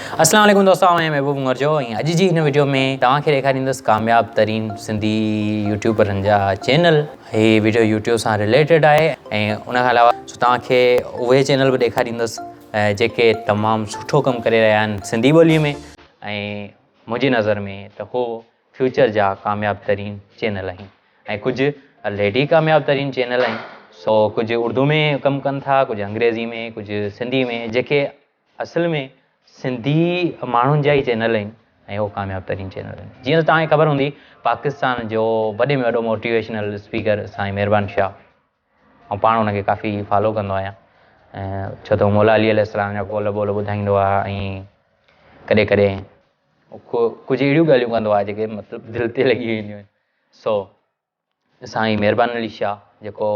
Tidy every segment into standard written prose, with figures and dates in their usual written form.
اسلام عليڪم دوستو آئون آهيان محبوب مورجو ۽ اڄ جي هن وڊيو ۾ توهان کي ڏيکاريندس ڪامياب ترين سنڌي يوٽيوبرن جا چينل. هي وڊيو يوٽيوب سان رليٽيڊ آهي ۽ ان کان علاوه سو توهان کي اهي چينل به ڏيکاريندس جيڪي تمام سٺو ڪم ڪري رهيا آهن سنڌي ٻولي ۾ ۽ منهنجي نظر ۾ ته هو فيوچر جا ڪامياب ترين چينل آهن ۽ ڪجهه ليڊي ڪامياب ترين چينل آهن سو ڪجهه اردو ۾ ڪم ڪن ٿا ڪجهه انگريزي ۾ ڪجهه سنڌي ۾ جيڪي اصل ۾ سنڌي ماڻهن جا ئي چينل آهن ۽ اهو ڪامياب ترين چينل آهن. جيئن ته توهان کي خبر هوندي پاڪستان جو وڏي ۾ وڏو موٽيويشنل اسپيڪر سائين مهربان شاهه آئون پاڻ ان کي ڪافي فالو ڪندو آهيان ڇو ته هو مولا علي عليه السلام جا قول ٻول ٻڌائيندو آهي ۽ ڪڏهن ڪڏهن ڪجهه اهڙيون ڳالهيون ڪندو آهي جيڪي مطلب دل تي لڳي وينديون آهن سو سائين مهربان علي شاهه جيڪو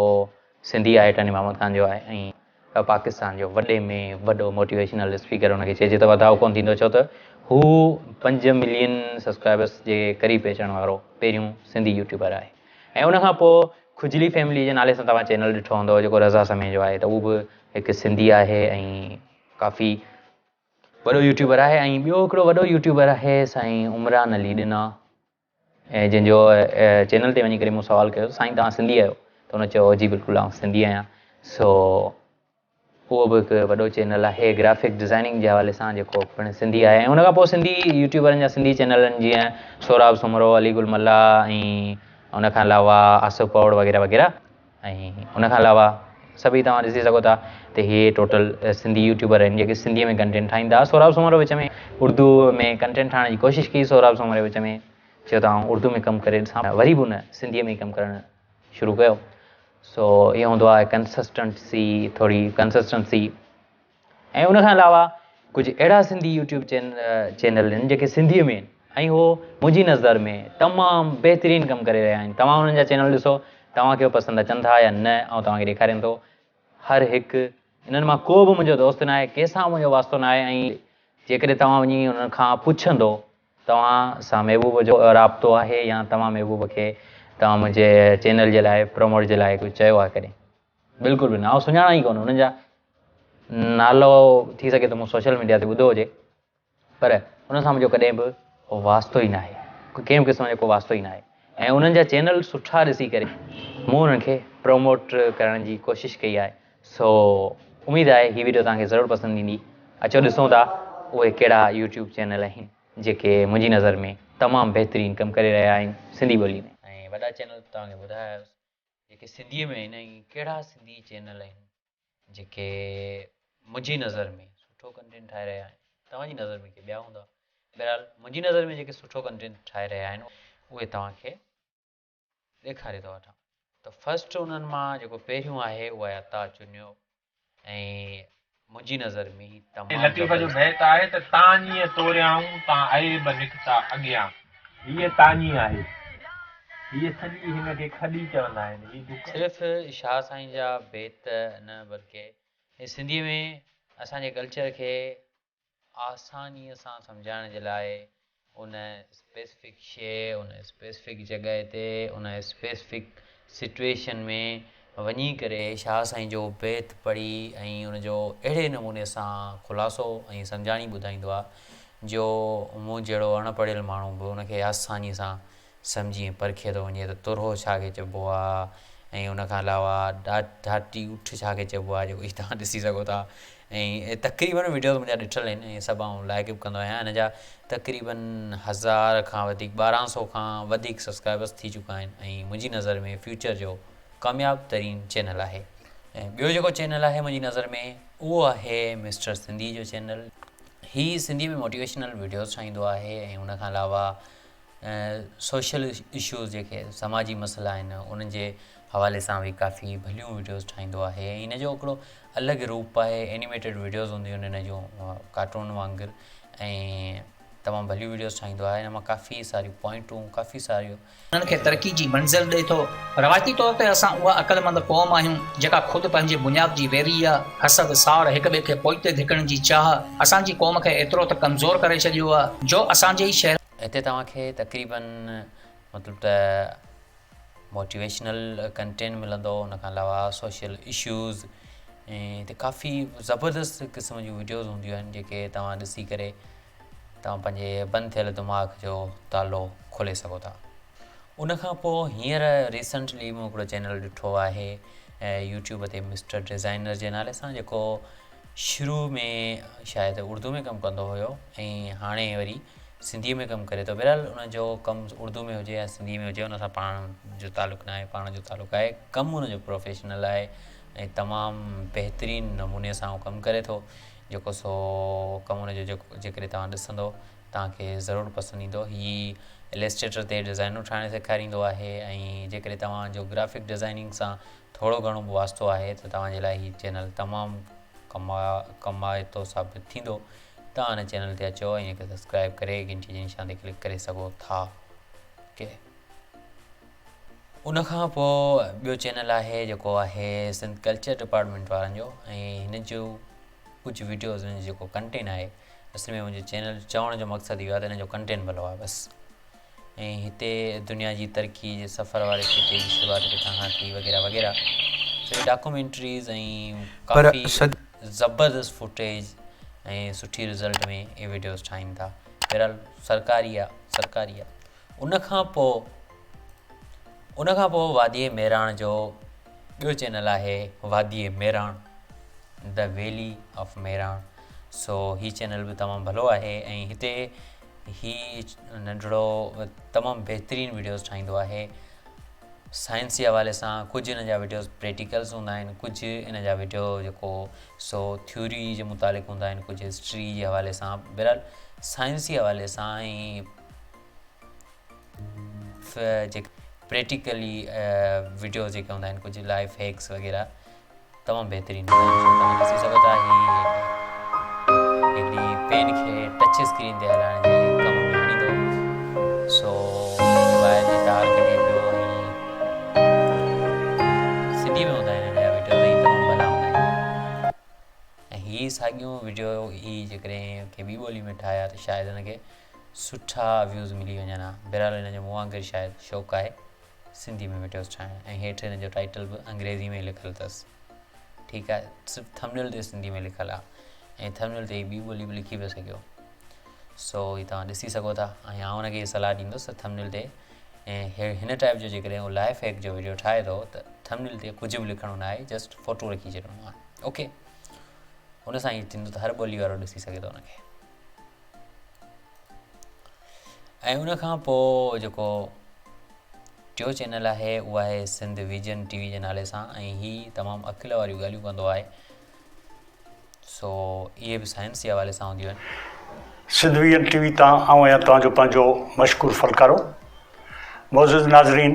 سنڌي آهي ٽنڊي محمد خان جو آهي ۽ پاڪستان جو وڏي ۾ وڏو موٽيويشنل اسپيڪر ان کي چئجي ته وڌاء ڪونه ٿيندو ڇو ته هو 5 ملين سبسڪرائبرس جي قريب پهچڻ وارو پهريون سنڌي يوٽيوبر آهي ۽ ان کان پوء کجلي فيملي جي نالي سان توهان چينل ڏٺو هوندو جيڪو رضا سمي جو آهي ته هو به هڪ سنڌي آهي ۽ ڪافي وڏو يوٽيوبر آهي ۽ ٻيو هڪڙو وڏو يوٽيوبر آهي سائين عمران علي ڏنا ۽ جنهن جو چينل تي وڃي ڪري مون سوال ڪيو سائين توهان سنڌي آهيو ته هن چيو جي بلڪل آئون سنڌي آهيان سو اهو به هڪ وڏو چينل آهي گرافڪ ڊزائننگ جي حوالي سان جيڪو پڻ سنڌي آهي ۽ ان کان پوء سنڌي يوٽيوبرن جا سنڌي چينلن جيئن سهراب سومرو علي گل ملاح ۽ ان کان علاوه آصف پوڙ وغيره وغيره ۽ ان کان علاوه سڀئي توهان ڏسي سگهو ٿا ته هي ٽوٽل سنڌي يوٽيوبر آهن جيڪي سنڌي ۾ ڪنٽينٽ ٺاهين ٿا. سهراب سومرو وچ ۾ اردو ۾ ڪنٽينٽ ٺاهڻ جي ڪوشش ڪئي سهراب سومري وچ ۾ چيو ته آئون اردو ۾ ڪم ڪري ڏسان وري به ان سنڌي ۾ ڪم ڪرڻ شروع ڪيو سو اهو هوندو آهي ڪنسسٽنسي ٿوري ڪنسسٽنسي ۽ ان کان علاوه ڪجهه اهڙا سنڌي يوٽيوب چينل آهن جيڪي سنڌيء ۾ آهن ۽ هو منهنجي نظر ۾ تمام بهترين ڪم ڪري رهيا آهن. توهان انهن جا چينل ڏسو توهان کي پسند اچن ٿا يا نه آئون توهان کي ڏيکاريان ٿو. هر هڪ انهن مان ڪو به منهنجو دوست ناهي ڪنهن سان منهنجو واسطو ناهي ۽ جيڪڏهن توهان وڃي انهن کان پڇندو توهان سان محبوب جو رابطو آهي يا توهان محبوب کي توهان منهنجي چينل جي لاء پروموٽ جي لاء ڪجهه چيو آهي ڪڏهن؟ بلڪل به نه آئون سڃاڻان ئي ڪونه انهن جا نالو ٿي سگهي ٿو مون سوشل ميڊيا تي ٻڌو هجي پر انهن سان منهنجو ڪڏهن به واسطو ئي ناهي ڪنهن به قسم جو ڪو واسطو ئي ناهي ۽ انهن جا چينل سٺا ڏسي ڪري مون انهن کي پروموٽ ڪرڻ جي ڪوشش ڪئي آهي سو اميد آهي هي ويڊيو توهان کي ضرور پسند ايندي اچو ڏسون ٿا اهي ڪهڙا يوٽيوب چينل آهن جيڪي منهنجي نظر ۾ تمام بهترين ڪم ڪري رهيا آهن سنڌي ٻولي ۾ ۽ وڏا چينل توهان کي ٻڌايا جيڪي سنڌيء ۾ آهن ۽ ڪهڙا سنڌي چينل آهن جيڪي منهنجي نظر ۾ سٺو ڪنٽينٽ ٺاهي رهيا آهن توهان جي نظر ۾ ڪي ٻيا هوندا بهرحال منهنجي نظر ۾ جيڪي سٺو ڪنٽينٽ ٺاهي رهيا آهن اهي توهان کي ڏيکاري ٿو وٺان ته فرسٽ انهن مان جيڪو پهريون آهي اهو آهي عطا چنيو ۽ منهنجي نظر ۾ هي تمام لطيف جو بيت آهي ته تاڃيء توريائون تان عيب نڪتا اڳيان. هيء تاڃي آهي. هيء سڄي هن کي کڏي چوندا آهن. هي دڪ. صرف شاهه سائين جا بيت نه بلڪه سنڌيء ۾ اسان جي ڪلچر کي آسانيء سان سمجهائڻ جي لاء ان اسپيسفڪ شيء، ان اسپيسفڪ جڳهه تي، ان اسپيسفڪ سچوئيشن ۾ وڃي ڪري شاهه سائين جو بيت پڙهي ۽ ان جو اهڙي نموني سان خلاصو ۽ سمجهاڻي ٻڌائيندو آهي جو مون جهڙو اڻ پڙهيل ماڻهو به ان کي آساني سان سمجهي ۽ پرکي ٿو وڃي ته ترهو ڇا کي چئبو آهي ۽ ان کان علاوه ڏاڍي اٺ ڇا کي چئبو آهي جيڪو توهان ڏسي سگهو ٿا ۽ تقريبن وڊيوز منهنجا ڏٺل آهن ۽ سڀ آئون لائڪ به ڪندو آهيان هن جا تقريبن هزار کان وڌيڪ 1200 کان وڌيڪ سبسڪرائبرس ٿي چڪا آهن ۽ منهنجي نظر ۾ فيوچر جو ڪامياب ترين چينل آهي ۽ ٻيو جيڪو چينل آهي منهنجي نظر ۾ اهو آهي مسٽر سنڌي جو چينل هي سنڌي ۾ موٽيويشنل وڊيوز ٺاهيندو آهي ۽ ان کان علاوه سوشل اشوز جيڪي سماجي مسئلا آهن انهن جي حوالي سان به ڪافي ڀليون وڊيوز ٺاهيندو آهي ۽ هن جو هڪڙو الڳ روپ آهي اينيميٽيڊ وڊيوز هونديون آهن هن جون ڪارٽون وانگر ۽ تمام ڀليون وڊيوز ٺاهيندو آهي هن مان ڪافي ساريون پوائنٽون ڪافي ساريون انهن کي ترقي جي منزل ڏئي ٿو. روايتي طور تي اسان اها عقلمند قوم آهيون، جيڪا خود پنهنجي بنياد جي ويري آ. حسد، ساڙ، هڪ ٻئي کي پوئتي ڌڪڻ جي چاهه اسان جي قوم کي ايترو ته ڪمزور ڪري ڇڏيو آ، جو اسان جي ئي شهرن. هتي توهان کي تقريبن مطلب ته موٽيويشنل ڪنٽينٽ ملندو ان کان علاوه سوشل اشوز ۽ هتي ڪافي زبردست قسم جون وڊيوز هونديون آهن جيڪي توهان ڏسي ڪري. توهان پنهنجي بند ٿيل دماغ جو تالو کولي سگهو ٿا. ان کان پوء هينئر ريسنٽلي مون هڪڙو چينل ڏٺو آهي يوٽيوب تي مسٽر ڊزائنر جي نالي سان جيڪو شروع ۾ شايد اردو ۾ ڪم ڪندو هيو ۽ هاڻي وري سنڌي ۾ ڪم ڪري ٿو بهرحال ان جو ڪم اردو ۾ هجي يا سنڌي ۾ هجي ان سان پاڻ جو تعلق ناهي پاڻ جو تعلق آهي ڪم ان جو پروفيشنل آهي ۽ تمام بهترين نموني سان هو ڪم ڪري ٿو جيڪو سو ڪم ان جو جيڪڏهن توهان ڏسندو توهان کي ضرور پسند ايندو. هي السٽريٽر تي ڊزائنون ٺاهڻ سيکاريندو آهي ۽ جيڪڏهن توهان جو گرافڪ ڊزائننگ سان ٿورو گهڻو به واسطو آهي ته توهان جي لاء هي چينل تمام ڪمائتو ثابت ٿيندو. توهان هن چينل تي اچو ۽ هن کي سبسڪرائب ڪري گهنٽي جي نشان تي ڪلڪ ڪري سگهو ٿا. اوڪي ان کان پوء ٻيو چينل آهي جيڪو آهي سنڌ ڪلچر ڊپارٽمينٽ وارن جو ۽ هن جو ڪجهه وڊيوز هن جو جيڪو ڪنٽين آهي اصل ۾ منهنجو چينل چوڻ جو مقصد اهو آهي ته هن جو ڪنٽين ڀلو آهي بس ۽ هتي دنيا جي ترقي جي سفر واري خطي جي شروعات ڪٿان کان ٿي وغيره وغيره سو ڊاڪومينٽريز ۽ ڪافي زبردست فوٽيج ۽ سٺي رزلٽ ۾ اهي وڊيوز ٺاهين ٿا بهرحال سرڪاري آهي سرڪاري آهي ان کان پوء ان کان پوء وادي ميراڻ جو ٻيو چينل آهي وادي Mehran the valley of Mehran so he channel به تمام ڀلو آهي ۽ هتي هي ننڍڙو تمام بهترين ويڊيوز ٺاهيندو آهي سائنس جي حوالي سان ڪجهه ان جا ويڊيوز پريڪٽيڪلز هوندا آهن ڪجهه ان جا ويڊيو جيڪو سو ٿيوري جي متعلق هوندا آهن ڪجهه هسٽري جي حوالي سان بهرحال سائنسي حوالي سان ۽ جيڪي پريڪٽيڪلي وڊيوز جيڪي هوندا آهن ڪجهه لائف هيڪس وغيره تمام بهترين هوندا آهن سو توهان ڏسي سگهو ٿا هي هڪڙي پين کي ٽچ اسڪرين تي هلائڻ جي ڪم ۾ آڻيندو سو وائر جي تار ڪڍي پيو ۽ سنڌي ۾ هوندا آهن هن جا وڊيوز ۽ تمام ڀلا هوندا آهن ۽ هي ساڳيون وڊيو هي جيڪڏهن ڪنهن ٻي ٻولي ۾ ٺاهيا ته شايد هن کي سٺا ويوز ملي وڃن ها. بهرحال هن جو مون وانگر شايد شوق آهي سنڌي ۾ وڊيوز ٺاهڻ ۽ هيٺ هن جو ٽائيٽل به انگريزي ۾ لکيل اٿس. ٺيڪ آهي صرف ٿمنيل تي سنڌي ۾ لکيل آهي ۽ ٿمنيل تي هي ٻي ٻولي به لکي پيو سگهيو. سو هي توهان ڏسي سگهو ٿا ۽ آئون هن کي صلاح ڏيندس ته ٿمنيل تي ۽ هن ٽائيپ جو جيڪڏهن هو لائف هيڪ جو وڊيو ٺاهي ٿو ته ٿمنيل تي ڪجهه به لکڻو نه آهي جسٽ فوٽو رکي ڇڏڻو آهي. اوڪي ان سان ائين ٿيندو ته هر ٻولي وارو ڏسي سگهي ٿو ان کي. ۽ ان کان پوء جيڪو ٽيو چينل آهي اهو آهي سنڌ ويجن ٽي وي جي نالي سان ۽ هي تمام عقل واريون ڳالهيون ڪندو آهي سو اهي به سائنس جي حوالي سان هونديون آهن. سنڌ ويجن ٽي وي تان آئون آهيان توهان جو پنهنجو مشڪور فنڪارو. معزز ناظرين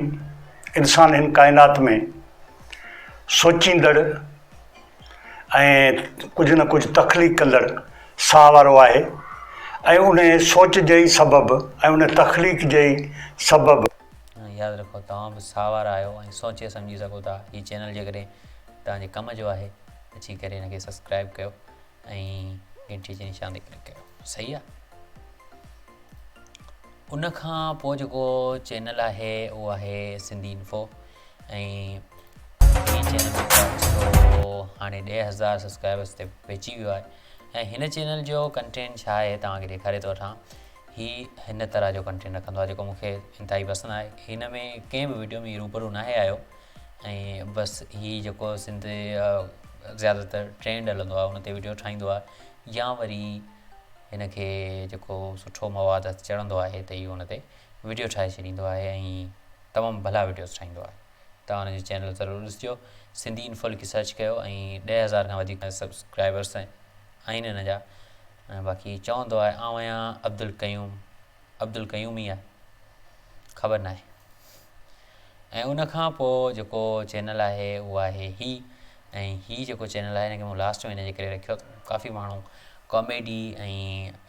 انسان هن ڪائنات ۾ سوچيندڙ ۽ ڪجهه نه ڪجهه تخليق ڪندڙ ساهه وارو آهي ۽ ان سوچ جي ئي سبب ۽ ان تخليق جي ئي سبب. ياد رکو توهان به ساهه وارا آهيو ۽ سوچي سمجهي سگهو ٿا. هي چينل جيڪڏهن توهان جي ڪم جو آهي اچي ڪري هن کي سبسڪرائب ڪيو ۽ گهنٽي جي نشان تي ڪلڪ ڪيو. صحيح آ. ان کان پوء جيڪو چينل آهي اهو آهي سنڌي انفو ۽ هي چينل جيڪو آهي سو هاڻي 10000 سبسڪرائبرس تي پهچي ويو آهي ۽ هن چينل جو ڪنٽينٽ ڇا آهي توهان کي ڏيکاري ٿو وٺان هي هن طرح جو ڪنٽينٽ رکندو آهي جيڪو مونکي انتهائي پسند آهي هن ۾ ڪنهن به ويڊيو ۾ روبرو ناهي آيو ۽ بس هي جيڪو سنڌ زياده تر ٽرينڊ هلندو آهي ان تي ويڊيو ٺاهيندو آهي يا وري هن کي جيڪو سٺو مواد هٿ چڙهندو آهي ته هي ان تي وڊيو ٺاهي ڇڏيندو آهي ۽ تمام ڀلا وڊيوز ٺاهيندو آهي توهان هن جو چينل ضرور ڏسجو سنڌي انفو لکي سرچ ڪيو ۽ 10000 کان وڌيڪ سبسڪرائبرس آهن هن جا ۽ باقي چوندو آهي آئون آهيان عبدالقيوم عبدالقيوم ئي آهي خبر ناهي ۽ ان کان پوء جيڪو چينل آهي اهو آهي هي ۽ هي جيڪو چينل آهي هن کي مون لاسٽ ۾ هن جي ڪري رکيو ڪافي ماڻهو ڪاميڊي ۽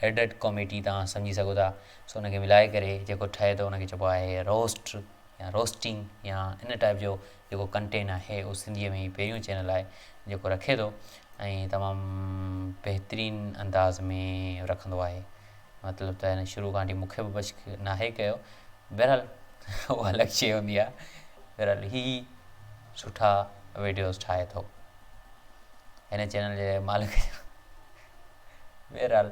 ايڊلٽ ڪاميڊي توهان سمجهي سگهو ٿا سو ان کي ملائي ڪري جيڪو ٺهي ٿو ان کي چئبو آهي روسٽ يا روسٽنگ يا ان ٽائپ جو جيڪو ڪنٽين آهي اهو سنڌيء ۾ پهريون چينل آهي جيڪو رکي ٿو ۽ تمام بهترين انداز ۾ رکندو آهي مطلب ته هن شروع کان وٺي مون کي به بش ناهي ڪيو بهرحال اها الڳ شيء هوندي آهي بهرحال هي سٺا ويڊيوز ٺاهي ٿو هن چينل جي مالڪ بهرحال.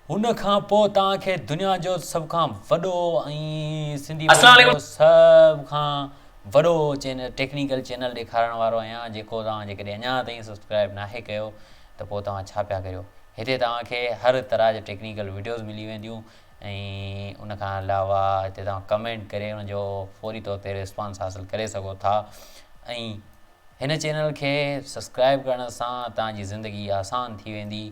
ان کان پوء توهان کي دنيا جو سڀ کان وڏو ۽ سنڌي ٻولي جو سڀ کان وڏو چينل ٽيڪنيڪل چينل ڏيکارڻ وارو آهيان جيڪو توهان جيڪڏهن اڃا تائين سبسڪرائب ناهي ڪيو ته پوء توهان ڇا پيا ڪريو هتي توهان کي هر طرح جا ٽيڪنيڪل وڊيوز ملي وينديون ۽ ان کان علاوه هتي توهان ڪمينٽ ڪري ان جو فوري طور تي ريسپانس حاصل ڪري سگهو ٿا ۽ هن چينل کي سبسڪرائب ڪرڻ سان توهان جي زندگي آسان ٿي ويندي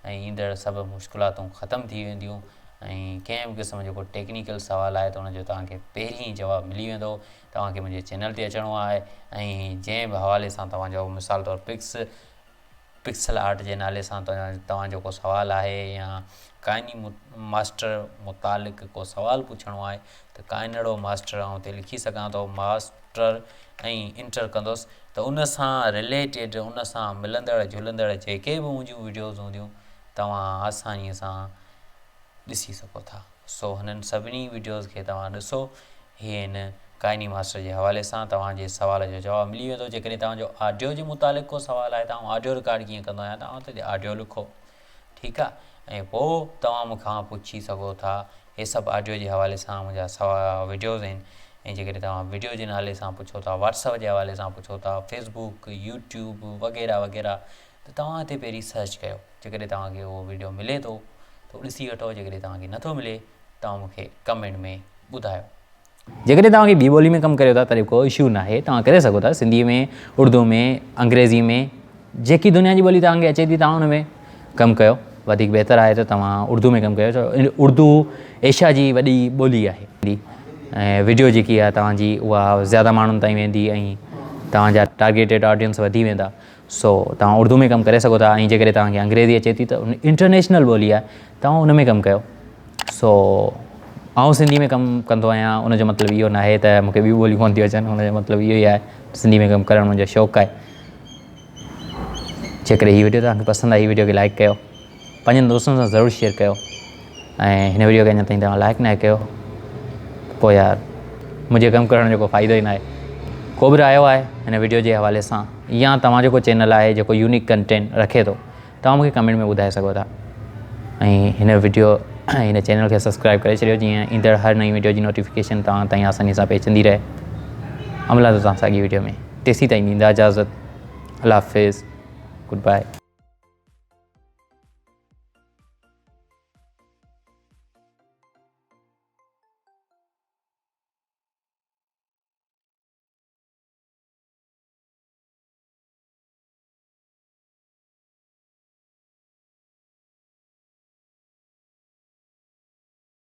۽ ايندڙ سڀ مشڪلاتون ختم ٿي وينديون ۽ ڪنهن به قسم جو ڪو ٽيڪنيڪل سوال آهي ته ان جو توهان کي پهرين ئي جواب ملي ويندو توهان کي منهنجي چينل تي اچڻو آهي ۽ جنهن به حوالي سان توهان جو مثال طور پڪس پڪسل آرٽ جي نالي سان توهان جو ڪو سوال آهي يا ڪائني ماسٽر متعلق ڪو سوال پڇڻو آهي ته ڪائنڙو ماسٽر آئون اتي لکي سگهان ٿو ماسٽر ۽ انٽر ڪندس ته ان سان رليٽيڊ ان سان ملندڙ جلندڙ جيڪي به منهنجون وڊيوز هونديون توهان آساني سان ڏسي سگهو ٿا سو هنن سڀني وڊيوز کي توهان ڏسو هي هن ڪائني ماسٽر جي حوالي سان توهان جي سوال جو جواب ملي ويندو جيڪڏهن توهان جو آڊيو جي متعلق ڪو سوال آهي ته آئون آڊيو رڪارڊ ڪيئن ڪندو آهيان توهان اتي آڊيو لکو ٺيڪ آهي ۽ پوء توهان مون کان پڇي سگهو ٿا هي سڀ آڊيو جي حوالي سان منهنجا سوا وڊيوز آهن ۽ جيڪڏهن توهان وڊيو جي نالي سان پڇو ٿا واٽسپ جي حوالي سان پڇو ٿا فيسبوڪ يوٽيوب وغيره وغيره ته توهان هتي پهرين سرچ ڪيو جيڪڏهن توهان کي اهو وڊيو ملي ٿو ته ڏسي وٺو جيڪڏهن توهان کي نٿو ملي توهان مون کي ڪمينٽ ۾ ٻڌايو. جيڪڏهن توهان کي ٻي ٻولي ۾ ڪم ڪريو ٿا تڏهن به ڪو اشو ناهي توهان ڪري سگهو ٿا سنڌي ۾ اردو ۾ انگريزي ۾ جيڪي دنيا جي ٻولي توهان کي اچي ٿي توهان ان ۾ ڪم ڪيو وڌيڪ بهتر آهي ته توهان اردو ۾ ڪم ڪيو ڇو اردو ايشيا جي وڏي ٻولي آهي ۽ وڊيو جيڪي آهي توهان جي اها زياده ماڻهن تائين ويندي ۽ توهان جا ٽارگيٽيڊ آڊينس وڌي ويندا سو توهان اردو ۾ ڪم ڪري سگهو ٿا ۽ جيڪڏهن توهان کي انگريزي اچي ٿي ته انٽرنيشنل ٻولي آهي توهان ان ۾ ڪم ڪيو سو آئون سنڌي ۾ ڪم ڪندو آهيان ان جو مطلب اهو ناهي ته مونکي ٻيون ٻوليون ڪونه ٿيون اچن ان جو مطلب اهو ئي آهي سنڌي ۾ ڪم ڪرڻ منهنجو شوق آهي جيڪڏهن هي وڊيو توهان کي پسند آئي هي وڊيو کي لائڪ ڪيو پنهنجن دوستن سان ضرور شيئر ڪيو ۽ هن وڊيو کي اڃا تائين توهان لائڪ ناهي ڪيو پوء يار منهنجي ڪم ڪرڻ جو ڪو فائدو ئي ناهي ڪو به رايو آهي هن وڊيو جي حوالي سان يا توهان جو ڪو چينل آهي جيڪو يونيڪ ڪنٽينٽ رکي ٿو توهان مونکي ڪمينٽ ۾ ٻڌائي سگهو ٿا ۽ هن وڊيو ۽ هن چينل کي سبسڪرائب ڪري ڇڏيو جيئن ايندڙ هر نئين وڊيو جي نوٽيفڪيشن توهان تائين آساني سان پهچندي رهي املا توهان ساڳي وڊيو ۾ تيسين تائين ڏيندا اجازت الله حافظ گڊ باء.